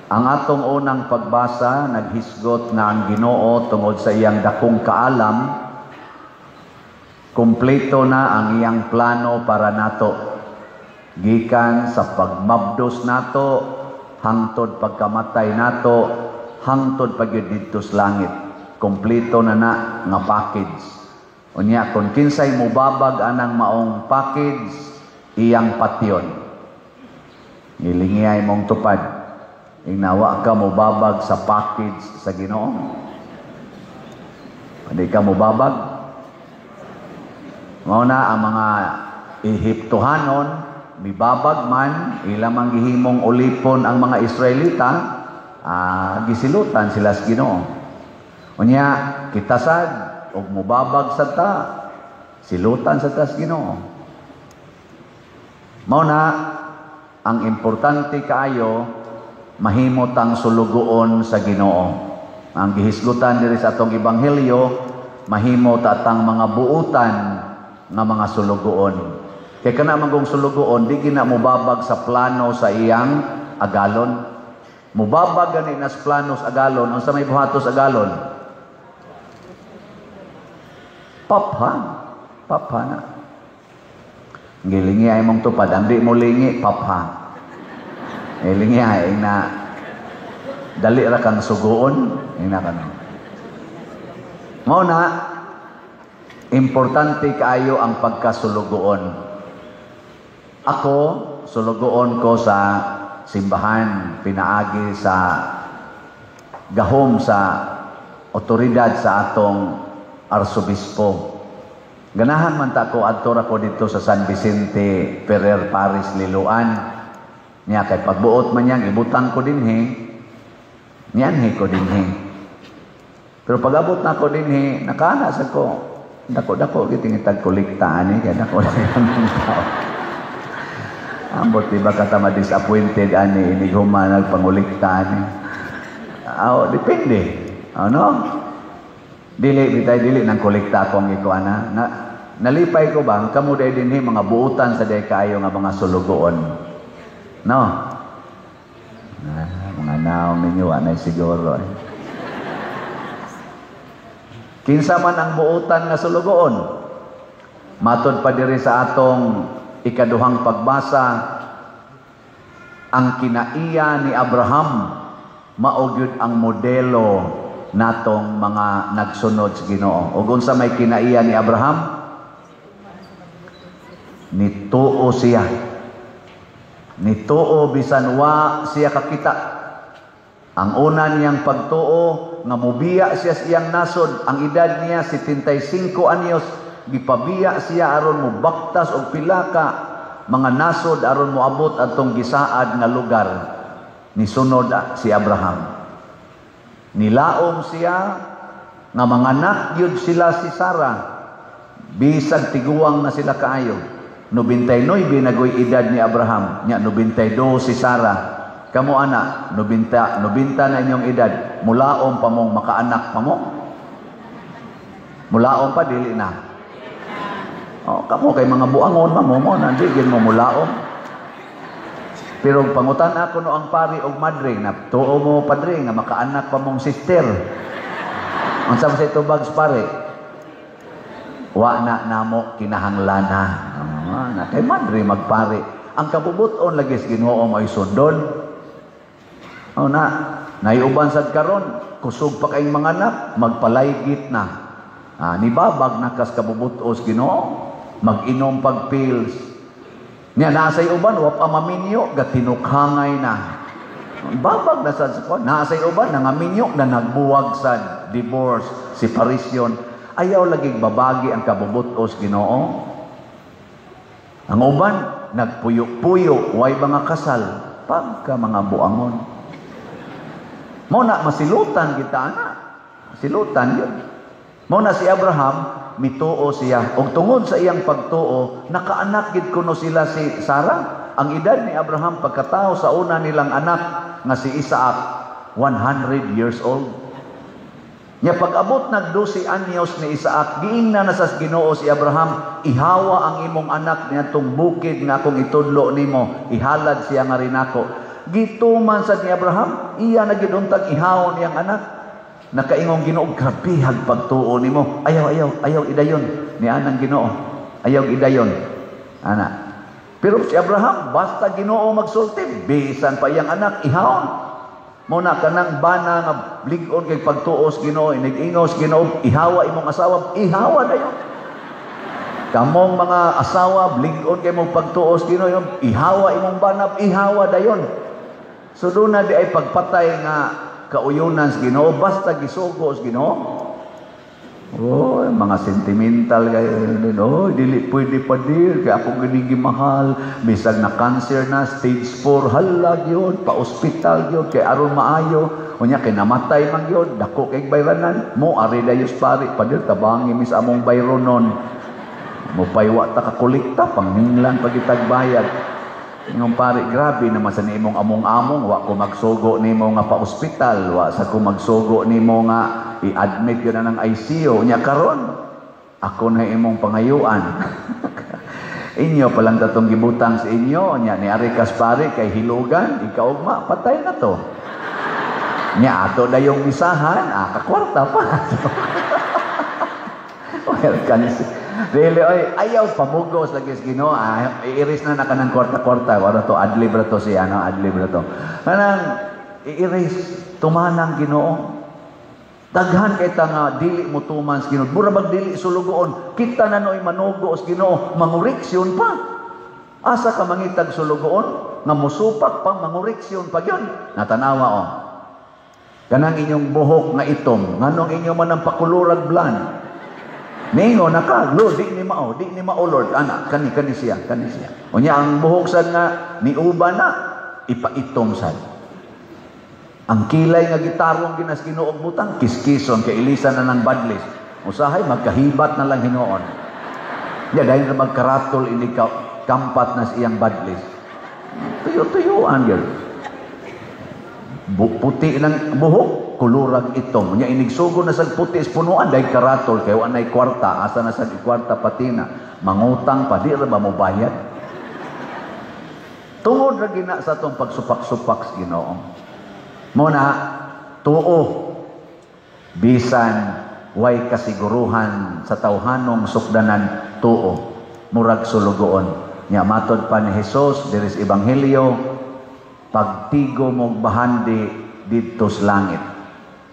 Ang atong unang pagbasa naghisgot nga ang Ginoo, tungod sa iyang dakong kaalam, kumpleto na ang iyang plano para nato. Gikan sa pagmabdos nato hangtod pagkamatay nato, hangtod pagyud didto sa langit. Kompleto na na nga package. Unya kung kinsay mubabag anang maong package, iyang patyon. Ngilingiyay mong tupad. Ingnawa ka mubabag sa package sa Ginoo. Hindi ka mubabag. Mao na ang mga Ehiptohanon, mibabag man, ila mang gihimong ulipon ang mga Israelita, gisilutan sila sa Ginoo. Unya, kita sad, og mubabag sad ta, silutan sa tas Ginoo. Mao na ang importante kaayo, mahimo tang sulugoon sa Ginoo. Ang gihisgutan diri sa atong ebanghelyo, mahimo ta tang mga buutan nga mga sulugoon. Kay kana man kung sulugoon, di gina mubabag sa plano sa iyang agalon. Mubabag gani nas plano sa agalon, unsa may buhatos agalon? Papha. Papha na. Gilingi ay mong tupad, ang di mo lingi, papha. Gilingi ay na dali ra kang suguon, ina ka. Mao na importante kaayo ang pagkasulugoon. Ako, sulugoon ko sa simbahan, pinaagi sa gahom sa otoridad sa atong arsobispo. Ganahan man ta ko adto ra ko dito sa San Vicente Ferrer Parish, Liloan. Niya kay pagbuot man niyang ibutang ko dinhi, nianhi ko dinhi. Pero pag-abot na ko dinhi, nakaana sa ko, dako-dako gitingitag kolekta ani kay dako na yung tao. Ambot di ba ka ta ma-disappointed ani inig human nagpangolekta ani. Aw, depende. Ano? Dili bitay dili nang kolekta akong ikuana. Na, nalipay ko bang kamo day dinhi mga buutan sa day kaayo nga mga sulugoon. No? Ah, mga naong ninyo anay siguro. Eh. Kinsa man ang buutan nga sulugoon? Matod pa diri sa atong ikaduhang pagbasa, ang kinaiya ni Abraham mao gyud ang modelo natong mga nagsunod sa Ginoo. Ug unsa may kinaiya ni Abraham? Nituo siya. Nituo bisan wa siya kakita. Ang una niyang pagtuo nga mubiya siya sa iyang nasod, ang edad niya 75 anyos, gipabiya siya aron mobaktas og pila ka mga nasod aron moabot atong gisaad nga lugar. Nisunod si Abraham. Nilaom siya nga manganak gyud sila si Sarah bisag tiguang na sila kaayo. 99 nagoy edad ni Abraham, nya 92 si Sarah. Kamo ana, 90, 90 na inyong edad, mulaom pa mong makaanak pa mo? Mulaom pa dili na? Oh, kamo kay mga buangon pa mo mo na di gid mo mulaom. Pero pangutan ako no ang pari og madre na tuo mo, padre, nga makaanak pa mong sister. Unsa man sa tubag sa pare? Wa na namo kinahanglana. Ah, na kay madre magpare. Ang kabubuton lagi sa Ginoo mo'y sundon. O na, naiuban sad karon, kusog pa kayong mga anak, magpalaygit na. Ah, nibabag na kas kabubutos Ginoo, mag-inom pag pills. Niya nasay uban, wa pa maminyo, gatinukhangay na. Babag na sad sa kwan. Nasay uban, nangaminyo na nagbuwag sad, divorce, separation. Ayaw laging babagi ang kabubutos Ginoo. Ang uban, nagpuyo-puyo, way mga kasal, pagka mga buangon. Mao na masilutan kita ana. Silutan yun. Mao na si Abraham, mituo siya. Og tungod sa iyang pagtuo, nakaanak gid kuno sila si Sarah. Ang edad ni Abraham pagkatao sa una nilang anak nga si Isaac, 100 years old. Nya pag-abot nag 12 anyos ni Isaac, giingna na sa Ginoo si Abraham, ihawa ang imong anak niadtong bukid nga akong itudlo nimo, ihalad siya nga rinako. Gituman sad ni Abraham, iya na gyud untag ihawon iyang anak. Nakaingong Ginoo, "Grabehag pagtuo nimo. Ayaw, ayaw, ayaw idayon." Ni anang Ginoo. "Ayaw idayon." Ana. Pero si Abraham, basta Ginoo magsulti, bisan pa iyang anak, ihawon. Mao na kanang bana nga blig-on kay pagtuos Ginoo, inig-ingos Ginoo, "Ihawa imong asawa," ihawa dayon. Kamong mga asawa, blig-on kay mong pagtuos Ginoo, "Ihawa imong bana," ihawa dayon. So duna diay pagpatay nga kauyunan sa Ginoo, basta gisugo sa Ginoo. Oh, mga sentimental kayo. "Oh, dili pwede pa dir kay ako gani gimahal, bisag na cancer na stage 4, hala gyud, pa ospital gyud kay aron maayo. Unya kay namatay man gyud, dako kay bayranan." Mo ari dayos pari, "Padir, tabangi mi sa among bayronon. Mopaywa ta ka kolekta, pangminglan pagitag bayad." Ingong pare, "Grabe naman sa nimong among-among, wa ko magsugo nimo nga pa-ospital, wa sa ko magsugo nimo nga i-admit yun na ng ICU. Nya karon, ako na imong pangayuan. Inyo palang tatong gibutang sa inyo, nya ni ari kas pare kay hilugan, ikaugma, patay na to. Nya ato dayong misahan, ah, kakwarta pa." Well, kanis. Dili oy, ayaw pamugos lagi sa Ginoo. Ah, iiris na na kanang kwarta-kwarta. Wala to adlib ra to si ano, adlib ra to. Kanang iiris tumanang Ginoo. Daghan kay ta nga dili mo tuman sa Ginoo. Mura bag dili sulugoon. Kita na noy manugo sa Ginoo, mangoreksyon pa. Asa ka mangitag sulugoon nga musupak pa, mangoreksyon pa gyud? Natanawa oh. Kanang inyong buhok nga itom, nganong inyo man ang pakulurag blonde? Ningo na ka, "Lord, di ni mao, di ni mao, Lord." Ana, kani kani siya, kani siya. Unya ang buhok sad nga niuba na, ipaitom sad. Ang kilay nga gitarong ginas Ginoo butang kiskison kay ilisan na ng badlis. Usahay magkahibat na lang hinuon. Ya dahil na magkaratol ini ka kampat na sa iyang badlis. Tuyo-tuyuan gyud. Puti lang buhok, kulurag itom. Nya inigsugo na sa puti is punuan dahil karatol kay wa nay kwarta, asa na sa kwarta patina. Mangutang pa, di ra ba mo bayad? Tungod ra gina sa atong pagsupak-supak sa Ginoo. Mo na tuo bisan way kasiguruhan sa tawhanong sukdanan, tuo murag sulugoon. Nya matod pa ni Jesus diri sa Ebanghelyo, pagtigo mog bahandi didto sa langit.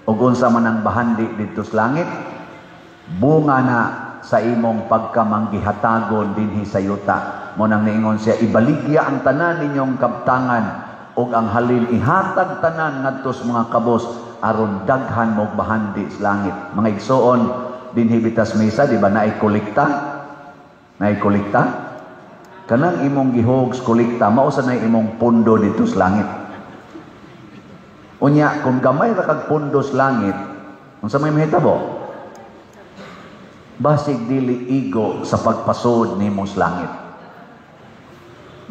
Ug unsa man ang bahandi didto sa langit? Bunga na sa imong pagkamanggihatagon dinhi sa yuta. Mo nang niingon siya, "Ibaligya ang tanan ninyong kabtangan ug ang halin ihatag tanan ngadto sa mga kabos aron daghan mog bahandi sa langit." Mga igsoon, dinhi bitas misa, di ba naay kolekta? Naay kolekta? Kanang imong gihog sa kolekta, mao sa nay imong pundo didto sa langit. Unya, kung gamay ra kag pundo sa langit, unsa may mahitabo? Basig dili igo sa pagpasod nimo sa langit.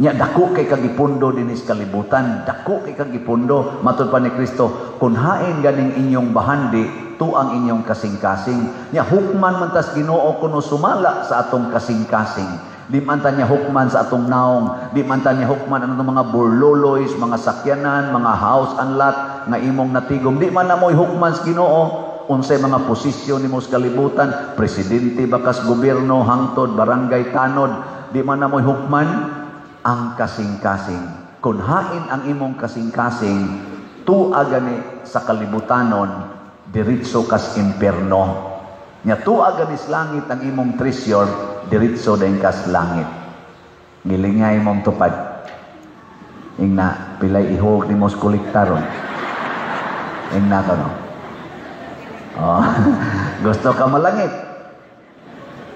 Nya dako kay kagipundo dinhi sa kalibutan, dako kay kagipundo. Matud pa ni Kristo, "Kun hain ganing inyong bahandi, tuang inyong kasing-kasing." Nya hukman man tas Ginoo kuno sumala sa atong kasing-kasing. Di man ta niya hukman sa atong naong, di man ta niya hukman ang atong mga burloloys, mga sakyanan, mga house and lot nga imong natigom. Di man na mo'y hukman sa Ginoo unsay mga posisyon nimo sa kalibutan, presidente bakas gobyerno hangtod barangay tanod, di man na mo'y hukman ang kasing-kasing. Kung hain ang imong kasing-kasing, tua gani sa kalibutanon, diretso kas impierno. Nya tua gani sa langit ang imong treasure, diretso din kas langit. Gilingay mong tupad. Ingna, pilay ihog nimo sa kolekta ron. Ingna ka no. Oh, gusto ka malangit.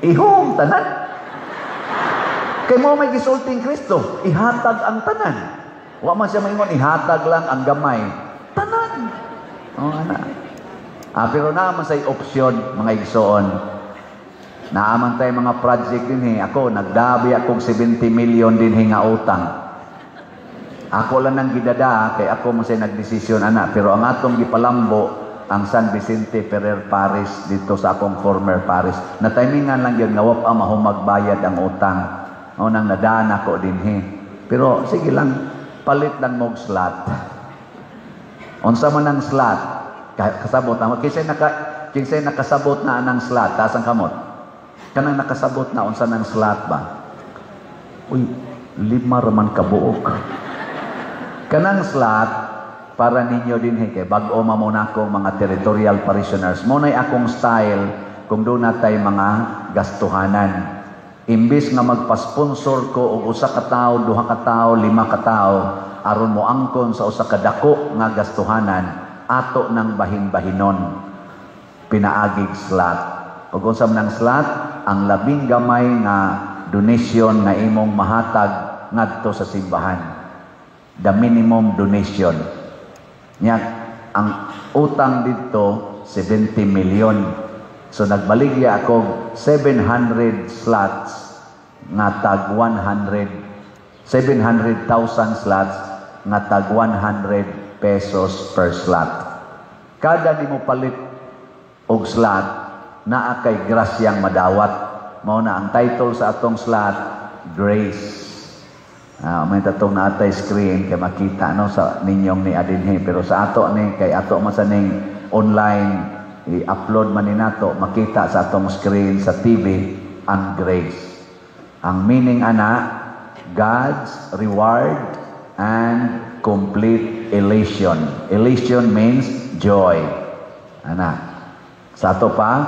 Ihog tanan. Kay mo may gisulting Kristo, ihatag ang tanan. Wa man siya maingon, ihatag lang ang gamay. Tanan. Oh, ana. Ah, pero naa man say opsyon, mga igsoon. Naaman tayo mga project din eh. Ako, nagdabi akong 70 million din nga utang. Ako lang nang gidada, kay ako mo say nagdesisyon, ana. Pero ang atong gipalambo, ang San Vicente Ferrer Parish dito sa akong former parish. Na timingan lang yun, nga wa pa mahumagbayad ang utang. O nang nadaan ako dinhi. Pero sige lang, Palit lang mog slot. Unsa man ang slot? Kasabot na kinsay nakasabot na anang slot, taas ang kamot. Kanang nakasabot na unsa nang slot ba? Uy, lima raman kabuok. Kanang slot para ninyo din kay bag-o man mo akong mga territorial parishioners. Mao nay akong style kung duna tay mga gastuhanan. Imbis nga magpa-sponsor ko og usa ka tawo, duha ka tawo, lima ka tawo aron mo angkon sa usa ka dako nga gastuhanan, ato nang bahin-bahinon pinaagig slot. Ug unsa man ang slot? Ang labing gamay nga donation nga imong mahatag ngadto sa simbahan. The minimum donation. Nya ang utang dito 70 million. So nagbaligya ako 700 slots nga tag 100, 700,000 slots nga tag 100 pesos per slot. Kada nimo palit og slot, naa kay grasyang madawat. Mao na ang title sa atong slot, Grace. May tatong naatay screen kay makita no sa ninyong ni adinhi, pero sa ato ni kay ato man sa ning online, i-upload man ni nato, makita sa atong screen sa TV ang grace. Ang meaning ana, God's reward and complete elation. Elation means joy. Ana. Sa ato pa,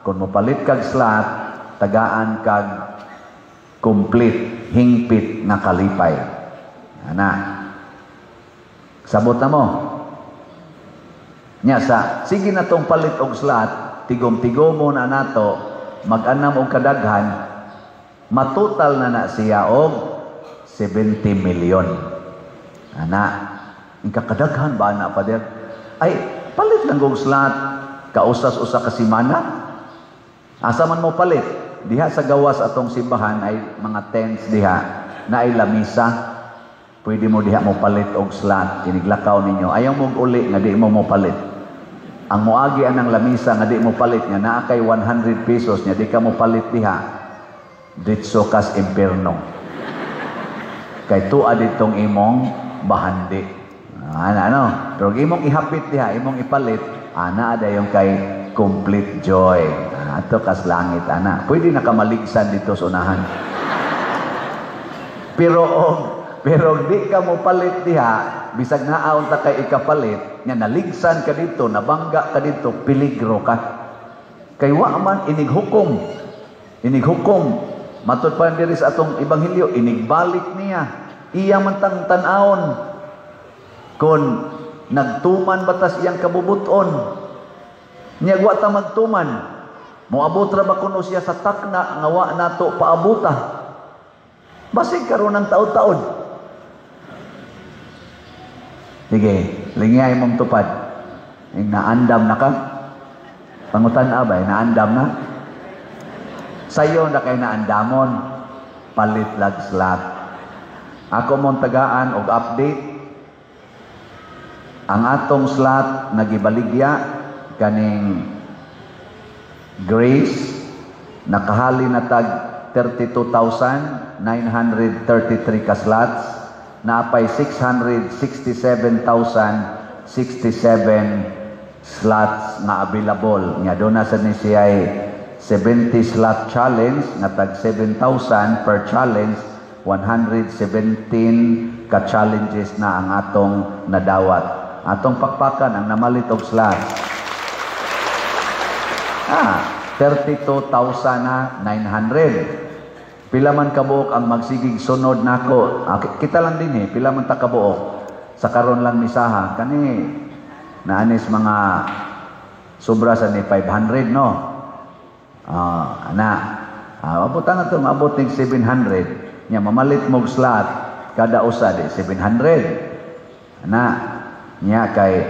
kung mopalit kag slot, tagaan kag complete, hingpit nga kalipay. Ana. Sabot na mo. Nya sa sige na tong palit og slot, tigom-tigom mo na nato, mag-anam og kadaghan, matotal na na siya og 70 million. Ana, ikakadaghan ba na, Father? Ay, palit lang og slot, kausas usa ka semana. Asa man mo palit? Diha sa gawas atong simbahan ay mga tents diha na ay lamisa. Pwede mo diha mo palit og slot, iniglakaw ninyo. Ayaw mo uli nga di mo mo palit. Ang moagi anang lamisa nga di mo palit nga naa kay 100 pesos nya di ka mo palit diha. Ditso kas impierno. Kay tua ditong imong bahandi. Ana ano? Pero imong ihapit diha, imong ipalit, ana dayon kay complete joy. Ato kas langit ana. Pwede na ka maligsan dito sa unahan. Pero di ka mo palit diha, bisag naa unta kay ikapalit, nga naligsan ka dito, nabangga ka dito, peligro ka. Kay wa man inighukom. Inighukom. Matud pa diri sa atong ebanghelyo, inigbalik niya. Iya man tang tan-awon kung nagtuman batas iyang kabubuton. Niya wa ta magtuman. Moabot ra ba kuno siya sa takna nga wa nato paabuta? Basig karon ang taod-taod. Sige, lingay mong tupad. Yung naandam na ka. Pangutan abay, naandam na. Sayo na kay naandamon. Palit lag slot. Ako mong tagaan og update. Ang atong slot nagibaligya kaning Grace, nakahali na tag 32,933 ka slots, naapay 667,067 slots nga available. Nga doon na sa ni siya 70 slot challenge nga tag 7,000 per challenge, 117 ka challenges na ang atong nadawat. Atong pakpakan ang namalit og slot. 32,900. Pila man kabuok ang magsigig sunod nako. Kita lang din eh, pila man ta kabuok sa karon lang misaha kani naanis mga sobra sa ni 500 no. Ana. Abutan na to, maabot ning 700. Nya mamalit mog slot kada usa di 700. Ana, nya kay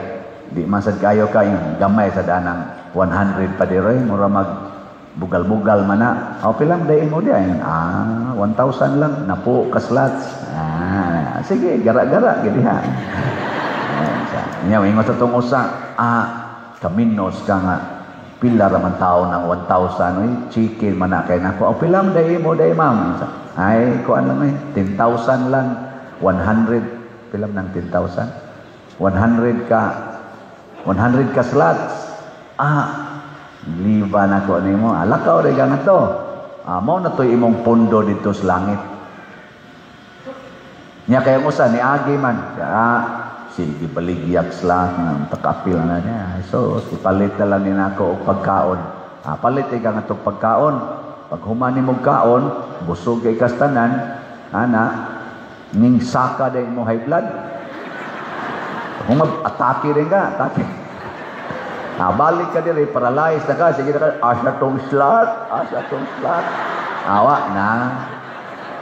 di man sad kayo kay gamay sa danang 100 pa diroy, mura mag bugal-bugal man na. O pilang day mo di ay 1,000 lang napo ka slots. Sige, gara-gara gid ha. Nya ingon sa tong usa, kaminos ka nga pila ra man tawo ng 1,000, oy chicken man na kay nako. O pilang day mo day, ma'am? Ay, kuan lang eh, 10,000 lang, 100 Pila man ang 10,000? 100 ka, 100 ka slots. Ah, liba na ko nimo. Alakaw rin ka nga to. Ah, mao na to'y imong pondo dito sa langit. Nya kaya usa ni agi man. Ah, sige, baligyak slot nga takapil na niya. So, ipalit na lang ni nako og pagkaon. Ah, palit ka nga tong pagkaon. Pag human nimo kaon, busog kay kastanan, ana, ning saka day mo high blood. Kung atake rin ka, atake. Ah, balik ka diri, paralyzed na ka, sige na ka, asa tong slot, asa tong slot. Awa na,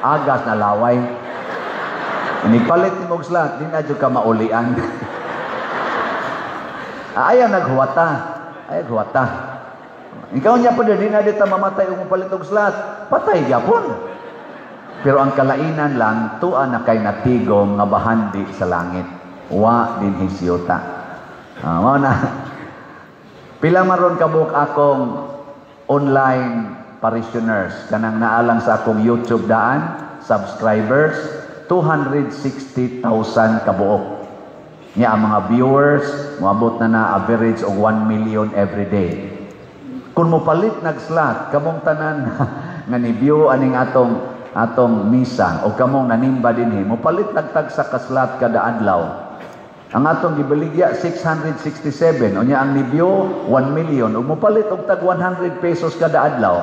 agas na laway. Inipalit ni mong slot, di na jud ka maulian. Ah, ayaw naghuwata. Ayaw huwata. Ikaw niya pa di na dita mamatay kung palit og slot. Patay gyapon. Pero ang kalainan lang, tua na kay natigom nga bahandi sa langit. Wa din hisyuta. Ah, mao na. Pila maron kabuk akong online parishioners kanang naalang sa akong YouTube daan, subscribers, 260,000 kabuok. Nya ang mga viewers moabot na na average og 1 million every day. Kung mopalit nag slot kamong tanan nga ni-view aning atong atong misa o kamong nanimba dinhi, mopalit nagtagsa ka slot kada adlaw. Ang atong gibaligya 667, unya ang ni-view 1 million, ug mopalit og tag 100 pesos kada adlaw.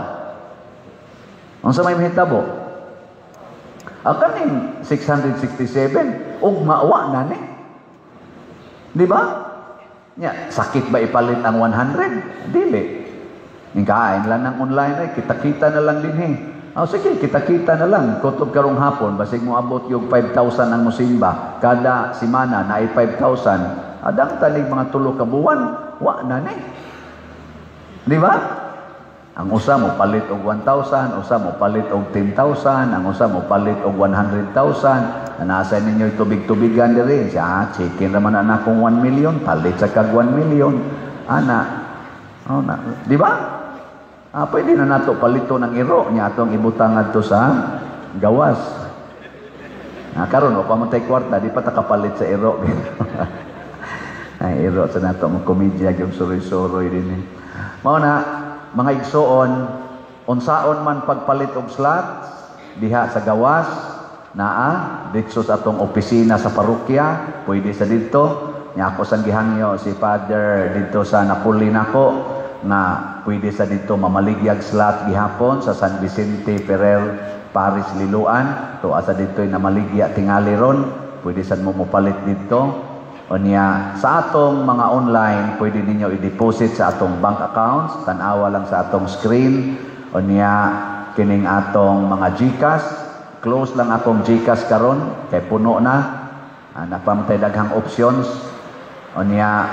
Unsa may mahitabo? Ang kaning 667 ug maawa na ni. Di ba? Nya, sakit ba ipalit ang 100? Dili. Ning kain lang ng online ay kita-kita na lang dinhi. Oh, sige, kita-kita na lang. Kutob karong hapon, basig mo abot yung 5,000 ang musimba. Kada simana na ay 5,000. Adang tanig mga 3 ka buwan, wa na ni. Di ba? Ang usa mo palit og 1,000, usa mo palit og 10,000, ang usa mo palit og 100,000. Nasa ninyo tubig-tubigan diri. Siya, ah, chicken raman na akong 1 million, palit sa kag 1 million. Ana. Oh, na. Di ba? Ah, pwede na nato palito ng iro niya atong ibutang adto sa gawas. Ah, karon wa pa man tay kwarta, di pa ta kapalit sa iro. Ay, iro sa nato mo komedya gyud, suroy-suroy din eh. Mao na, mga igsoon, unsaon man pagpalit og slots diha sa gawas naa didto sa atong opisina sa parokya, pwede sa didto. Nya ako sang gihangyo si Father didto sa Napoli nako nga pwede sa didto mamaligyag slot gihapon sa San Vicente Ferrer Parish Liloan. To asa didto namaligya tingali ron, pwede sad mo mopalit didto. Unya sa atong mga online, pwede ninyo i-deposit sa atong bank accounts, tan-awa lang sa atong screen. Unya kining atong mga GCash, close lang akong GCash karon kay puno na. Ah, napamatay daghang options. Unya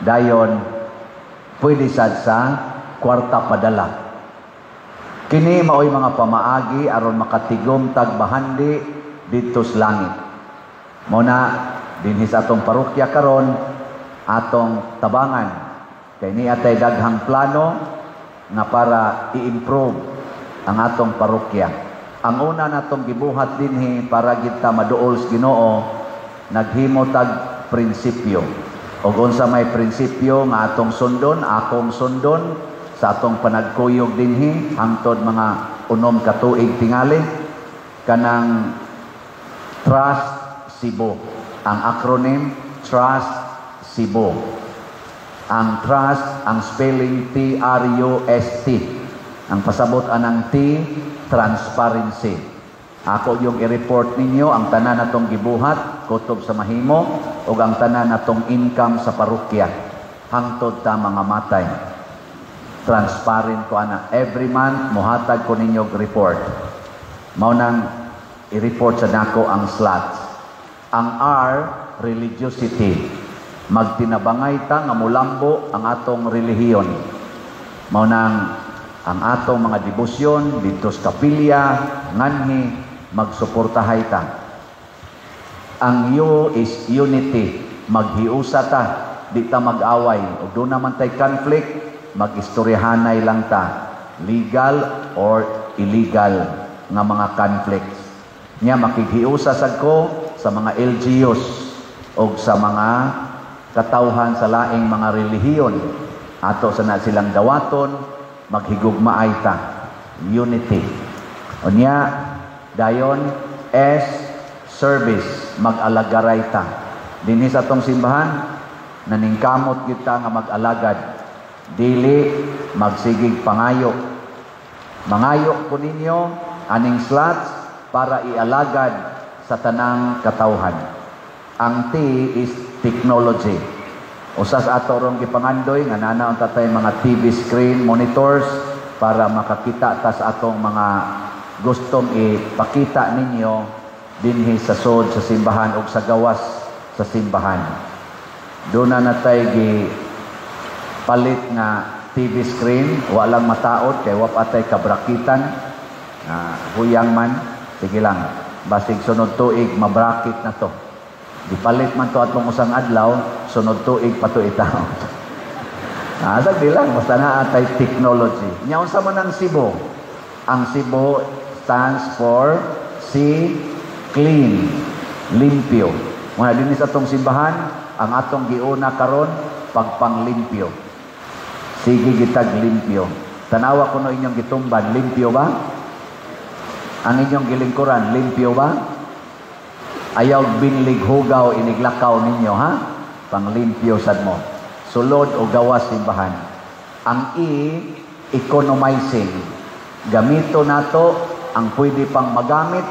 dayon pwede sad sa kwarta padala. Kini maoy mga pamaagi aron makatigom tag bahandi didto sa langit. Mao na dinhi sa atong parokya karon atong tabangan kay ni atay daghang plano nga para i-improve ang atong parokya. Ang una natong gibuhat dinhi para kita maduol sa Ginoo, naghimo tag prinsipyo. Og unsa may prinsipyo nga atong sundon, akong sundon sa atong panagkuyog dinhi hangtod mga 6 ka tuig tingali, kanang Trust Cebu. Ang acronym Trust Cebu. Ang trust, ang spelling TRUST. Ang pasabot anang T, transparency. Ako yung i-report ninyo ang tanan natong gibuhat kutob sa mahimo ug ang tanan natong income sa parokya hangtod ta mga matay. Transparent ko ana. Every month mohatag ko ninyo og report. Mao nang i-report sa nako ang slots. Ang R, religiosity. Magtinabangay ta nga mulambo ang atong relihiyon. Mao nang ang atong mga debosyon didto sa kapilya, nganhi magsuportahay ta. Ang U is unity. Maghiusa ta, di ta mag-away. Ug doon naman tay conflict, mag-istoryahanay lang ta. Legal or illegal nga mga conflicts. Nya makighiusa sad ko sa mga LGUs o sa mga katawhan sa laing mga relihiyon. Ato sa na silang dawaton, maghigugmaay ta. Unity. Unya, dayon, S, service, mag-alagaray ta. Dinhi sa atong simbahan, naningkamot kita nga mag-alagad. Dili magsigig pangayo. Mangayo ko ninyo aning slots para ialagad sa tanang katawhan. Ang T is technology. Usa sa ato rong gipangandoy nga naa unta tay mga TV screen monitors para makakita ta sa atong mga gustong ipakita ninyo dinhi sa sod sa simbahan ug sa gawas sa simbahan. Doon na natay gi palit nga TV screen, walang mataod kay wa pa tay kabrakitan. Huyang man, sige lang. Basig sunod tuig mabrakit na to. Gipalit man to atong usang adlaw, sunod tuig pa to itaw. Sagdi lang, basta naa tay technology. Nya unsa man ang Cebu? Ang Cebu stands for C, clean, limpyo. Muna dinhi sa atong simbahan, ang atong giuna karon pagpanglimpyo. Sige gitag limpyo. Tanawa kuno inyong gitumban, limpyo ba? Ang inyong gilingkuran, limpyo ba? Ayaw binlig hugaw iniglakaw ninyo, ha? Panglimpyo sad mo. Sulod o gawas simbahan. Ang E, economizing. Gamito nato ang pwede pang magamit,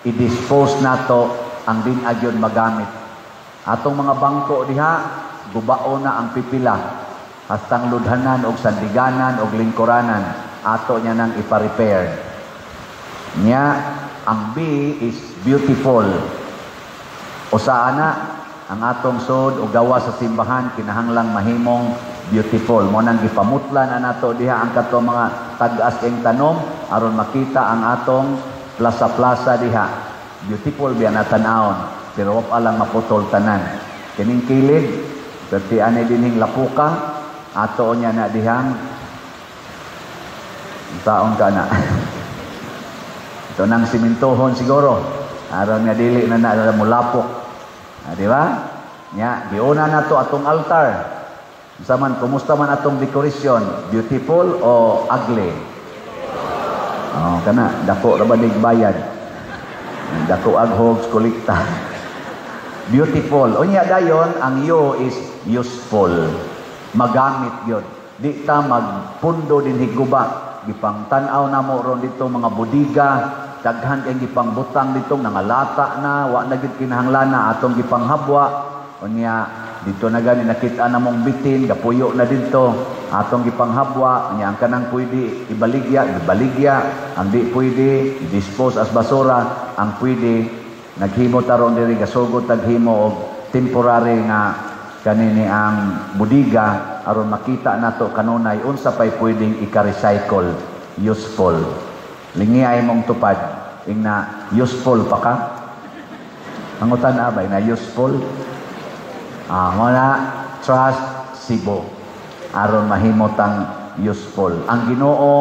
i-dispose nato ang di na gyud magamit. Atong mga bangko diha, gubao na ang pipila. Hastang ludhanan og sandiganan og lingkuranan, ato niya nang ipa-repair. Nya, ang B is beautiful. Usa ana, ang atong sod o gawas sa simbahan kinahanglang mahimong beautiful. Mo nang gipamutla na nato diha ang katong mga tag-as ing tanom aron makita ang atong plaza-plaza diha. Beautiful biya na tan-awon, pero wa pa lang maputol tanan. Kining kilid, perti ani dinhing lapuka, ato niya na dihang taon ka na. Ito nang simintohon siguro. Aron nga dili na na mulapok. Di ba? Nya, giuna na to atong altar. Unsa man, kumusta man atong decoration? Beautiful o ugly? Oh, kana dako ra ba dig bayad? Dako ag hogs kolekta. Beautiful. Unya dayon, ang U is useful. Magamit gyud. Di ta magpundo dinhi guba. Gipang tan-aw namo ron dito mga budiga, daghan kay gipangbutang dito nangalata na, wa na gyud kinahanglan atong gipanghabwa. Unya dito na gani nakita namong bitin, gapuyo na didto, atong gipanghabwa. Unya ang kanang pwede ibaligya, ibaligya, ang di pwede i-dispose as basura, ang pwede naghimo taron diri, gasugod taghimo og temporary nga kanini ang budiga aron makita nato kanunay unsa pay pwedeng ika-recycle, useful. Lingi ay mong tupad, ingna useful pa ka? Pangutan abay na useful. Mo na trust Cebu aron mahimo tang useful. Ang Ginoo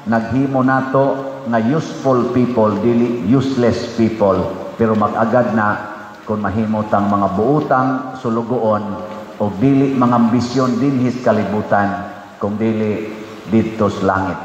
naghimo nato nga useful people, dili useless people, pero mag-agad na kung mahimo tang mga buutang sulugoon o dili mga ambisyon dinhi sa kalibutan kung dili didto sa langit.